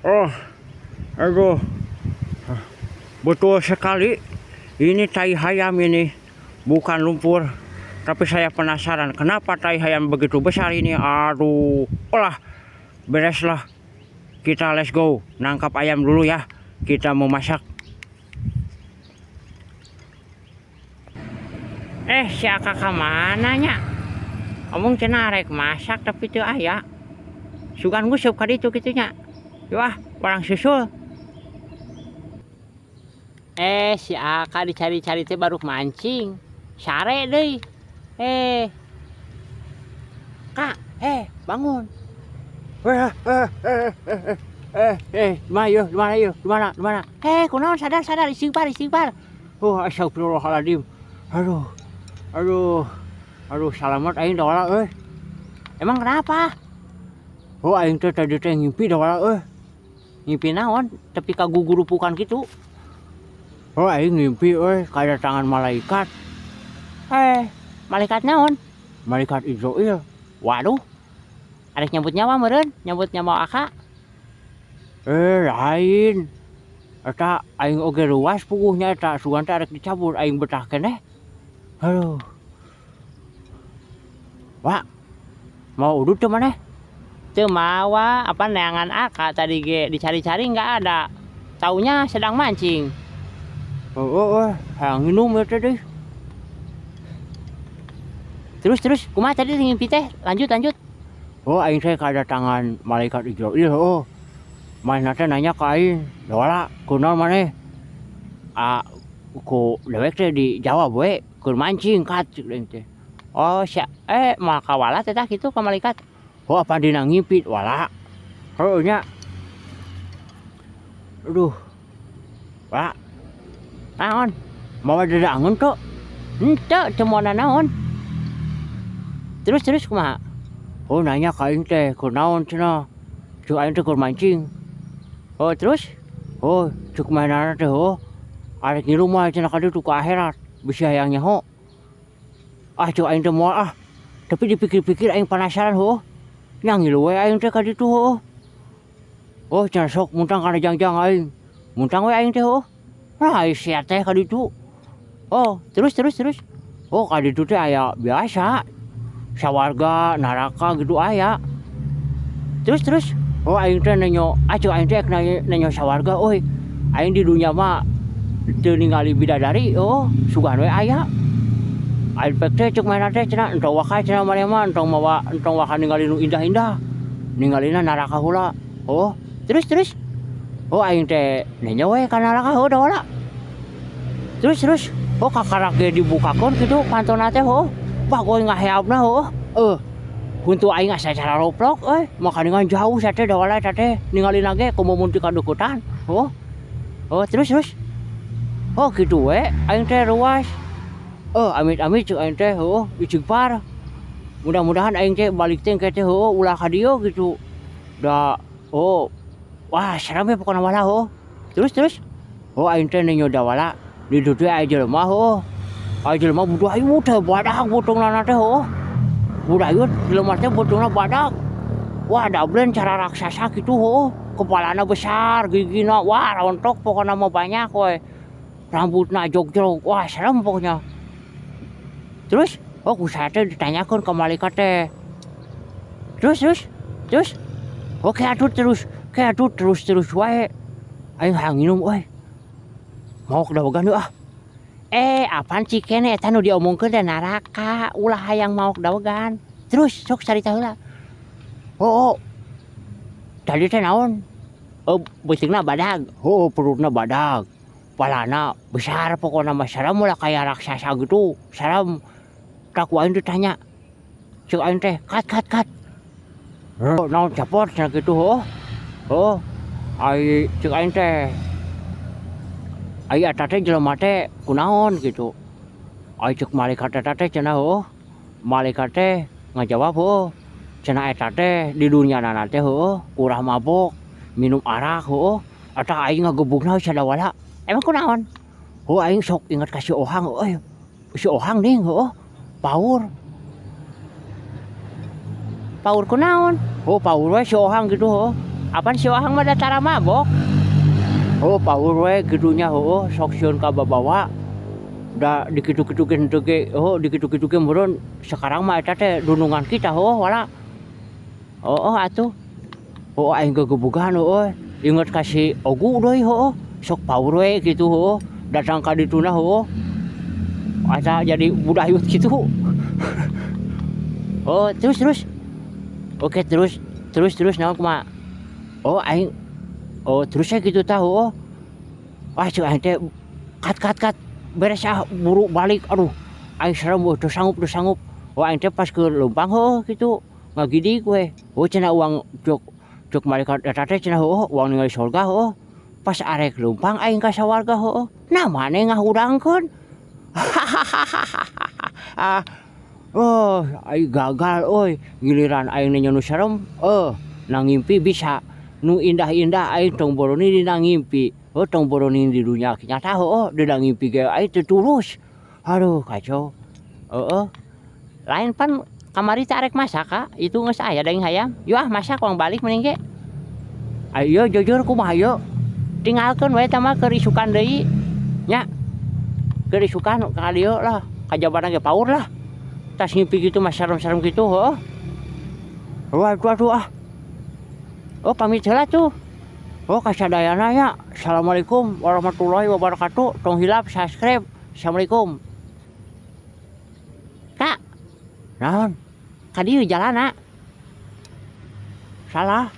Oh, aduh. Betul sekali. Ini tai hayam ini. Bukan lumpur. Tapi saya penasaran kenapa tai hayam begitu besar ini. Aduh. Olah. Beres lah. Kita let's go. Nangkap ayam dulu ya. Kita mau masak. Eh, si Aka ka mana nya? Omong cenah rek masak tapi teu aya. Sugan nguseup ka ditu kitu nya. Wah, urang susul. Eh, si Aka dicari-cari teh baru mancing. Sare deui. Eh. Kak, eh, bangun. Eh, eh, eh, eh, eh, eh, di mana yeuh? Di mana yeuh? Di mana? Di mana? Eh, kunaon sadar sadar istighfar istighfar. Oh, astagfirullahaladzim. Aduh. Aduh. Aduh, salamat aing da euy. Emang kenapa? Oh, aing teh tadi teh ngimpi da euy. Ngimpi naon? Tapi kagugurupukan gitu. Oh, aing ngimpi euy kedatangan malaikat. Eh, malaikat naon? Malaikat Izrail. Waduh. Arek nyabut nyawa meureun, nyabut nyawa Aka. Eh, lain. Eta aing oge ruas puguhnya eta sugan teh arek dicabut aing betah keneh. Aduh. Wak, mawa udut teu maneh? Teu mawa, apa neangan Aka tadi ge dicari-cari nggak ada. Taunya sedang mancing. Oh, oh, oh, hayang nginum ya teh. Terus terus, kumaha tadi ngimpi teh? Lanjut lanjut. Oh, aing teh kedatangan malaikat Izrail, oh. Manehna teh nanya ka aing, "Wala, kunaon maneh?" Ah, ku dewek teh dijawab we, keur mancing kat cek aing teh. Oh, sia eh moal kawala teh tah kitu ka malaikat. Oh, apa dina ngimpi wala. Heueuh nya. Aduh. Wala. Naon? Mawa dedangun teu? Henteu, teu mawa naon. Terus terus kumaha? Oh, nanya ka aing teh, kunaon cenah? Cek aing teh keur mancing. Oh, terus? Oh, cek manehna teh oh. Arek ngilu mah cenah ka ditu ka akhirat, bisi hayang nyaho. Ah, cek aing teh moal ah. Tapi dipikir-pikir aing penasaran heuh. Nya ngilu we aing teh ka ditu heuh. Oh, cenah sok muntang kana jangjang aing. Muntang we aing teh heuh. Nah, ai sia teh ka ditu. Oh, terus terus terus. Oh, ka ditu teh aya biasa. Sawarga, neraka gitu aya. Terus terus. Oh, aing teh nenyo, ah cek aing teh nenyo sawarga euy. Aing di dunia mah teu ningali bidadari, oh, sugan we aya. Aing pek teh cek manehna teh cenah entong waka cenah maneh mah entong mawa entong waka ningali nu indah-indah. Ningalina neraka heula. Oh, terus terus. Oh, aing teh nenyo we ka neraka heuh da wala. Terus terus. Oh, kakarak ge dibukakeun kitu pantona teh heuh. Bagoy ngaheabna heuh. Eh, huntu aing asa cararoplok euy. Makaningan jauh sia teh da wala eta teh ningalina ge komo mun ti kadeuketan. Oh. Oh, terus terus. Oh, kitu we aing teh ruas. Oh, amit-amit cek aing teh heuh istighfar. Mudah-mudahan aing teh balik teh engke teh heuh ulah ka dieu gitu. Da oh, wah serem we pokona mah heuh. Terus terus. Oh, aing teh nenyo da wala di ditu teh aya jelema heuh. Aya jelema budayut teh badag beuteungna teh heuh. Budayut jelema teh beuteungna badag. Wah, dablen cara raksasa kitu heuh. Kepalana besar, gigina wah rontok pokona mah banyak we. Rambutna jogrok, wah serem pokoknya. Terus, oh ku saya teh ditanyakeun ka malaikat teh. Terus terus terus. Oh, kayak terus, kayak terus terus wae. Aing hayang nginum euy. Maok dawegan ah. Eh, apaan cikene eta nu diomongkeun teh neraka, ulah hayang maok dawegan. Terus sok carita heula. Oh, oh. Tadi teh naon? Oh, beuteungna badag. Oh, perutna badag. Palana besar pokokna mah serem lah kayak raksasa gitu. Serem. Tak ku aing ditanya. Cek aing teh, kat kat kat. Oh, naon capot cenah kitu heuh. Oh, ai cek aing teh. Ai eta teh jelema teh kunaon gitu. Ai cek malaikat eta teh cenah heuh. Malaikat teh ngajawab heuh. Cenah eta teh di dunia teh heuh kurang mabok, minum arak heuh. Eta aing ngagebugna sadawala. Emang kunaon? Oh, aing sok ingat ka si Ohang euy. Si Ohang nih heuh. Paur. Paur kunaon? Oh, paur we si Ohang gitu heuh. Apan si Wahang mah da tara mabok. Oh, paur we kitu nya heueuh sok sieun ka babawa. Da dikitu-kitu ge henteu ge heueuh dikitu-kitu ge meureun sekarang mah eta teh dunungan kita heueuh wala. Heueuh atuh. Heueuh aing gegebugan heueuh inget ka si Ogu deui heueuh sok paur we kitu heueuh datang ka dituna heueuh. Asa jadi budayut kitu. Oh, terus terus. Oke, terus terus terus naon kumaha? Oh, aing oh terus saya gitu tahu oh. Wah, cek aing teh kat kat kat beres ah buru balik aduh aing serem teu sanggup teu sanggup. Oh aing teh pas ke leumpang heueuh kitu ngagidig we. Oh cenah uang cek cek malaikat eta teh cenah heueuh uang ningali sorga heueuh. Pas arek leumpang aing ka sawarga heueuh. Nah maneh ngahudangkeun. Ah, oh aing gagal euy giliran aing nanya nu serem eh na ngimpi bisa nu indah-indah aing tong boroni dina ngimpi. Oh tong boroni di dunia nyata heueuh dina ngimpi ge aing teu tulus. Aduh kacau. Heeh. Lain pan kamari teh arek masak ka, itu geus aya daging hayam. Yuk ah masak uang balik mending ge. Ayo jujur kumaha ieu? Tinggalkeun we eta mah keur isukan deui. Nya. Keur isukan ka dieu lah, kajabana ge paur lah. Tas ngimpi kitu mah serem-serem kitu heueuh. Waduh aduh ah. Oh pamit heula tuh. Oh kasadayana nya. Assalamualaikum warahmatullahi wabarakatuh. Tong hilap subscribe. Assalamualaikum. Kak. Naon? Ka dieu jalana. Salah.